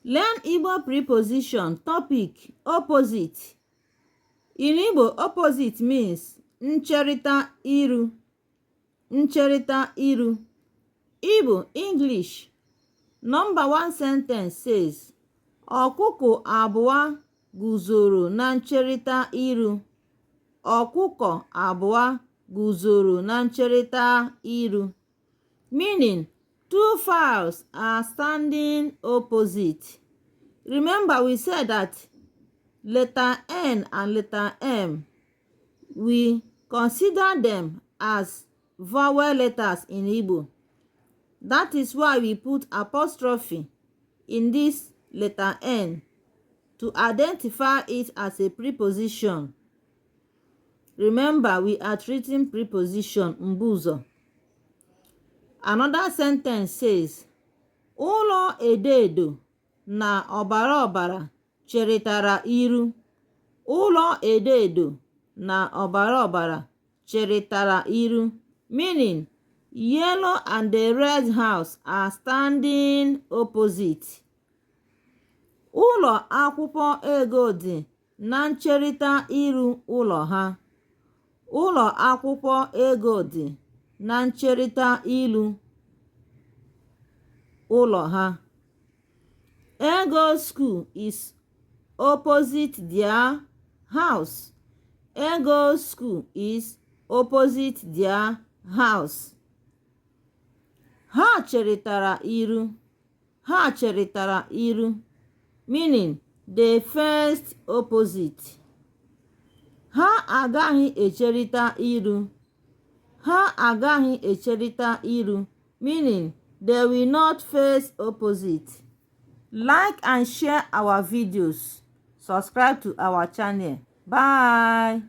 Learn Igbo preposition topic opposite. In Igbo, opposite means ncherịta iru. Ncherịta iru. Igbo English. Number one sentence says, Ọkụkọ abụọ guzoro na ncherịta iru. Ọkụkọ abụọ guzoro na ncherịta iru. Meaning, two fowls are standing opposite. Remember, we said that letter N and letter M, we consider them as vowel letters in Igbo. That is why we put apostrophe in this letter N to identify it as a preposition. Remember, we are treating preposition mbuzo. Another sentence says, Ụlọ edo edo na ọbara ọbara cherịtara iru. Ụlọ edo edo na ọbara ọbara cherịtara iru. Meaning, yellow and the red house are standing opposite. Ụlọ akwụkwọ Ego dị na ncherịta iru ụlọ ha. Ụlọ akwụkwọ Ego dị na ncherịta iru ụlọ ha. Ego School is opposite their house. Ego School is opposite their house. Ha cherịtara iru. Ha cherịtara iru. Meaning, they faced opposite. Ha agaghị echerịta iru. Ha agaghị echerịta iru. Meaning, they will not face opposite. Like and share our videos. Subscribe to our channel. Bye.